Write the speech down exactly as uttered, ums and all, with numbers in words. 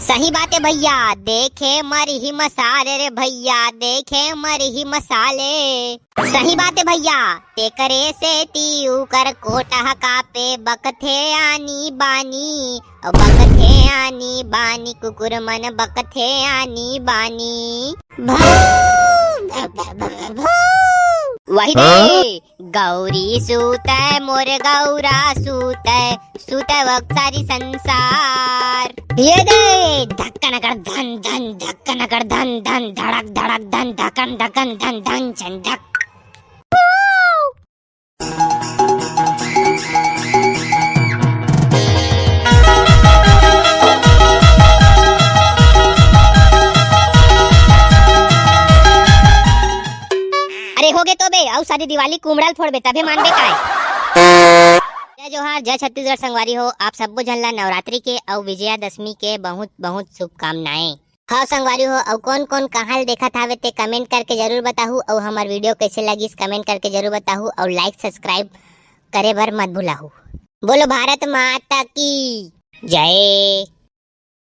सही बात हे भइया, देखे मरही मसाले रे भइया, देखे मरही मसाले। सही बात हे भइया, तेकरे सेती उकर कोटा ह कापे, बकथे आनी बानी, अउ बकथे आनी बानी, कुकुर मन बकथे आनी बानी। भौ, भौ, भौ, भौ। वही दे, गौरी सूतय मोर गौरा सूतय, सूतय वक सारी संसार। ये दे, धक्कन कर धन धन, धक्कन कर धन धन, धड़क धड़क धन, धकन धकन धन धन झन धक। अरे होगे तो बे, अउ सारी दिवाली कुमड़ल फोड़बे तभे मानबे काय? जय जोहार, जय छत्तीसगढ़ संगवारी हो, आप सब्बो झन ला नवरात्रि के अउ विजयादशमी के बहुत बहुत शुभकामनाएं। हाँ संगवारी हो, अउ कौन कौन कहाँ ले देखत हावे ते comment करके जरूर बताहू, अउ हमर video कैसे लगिस comment करके जरूर बताहू, अउ like subscribe करे बर मत भुलाहू। बोलो भारत माता की जय।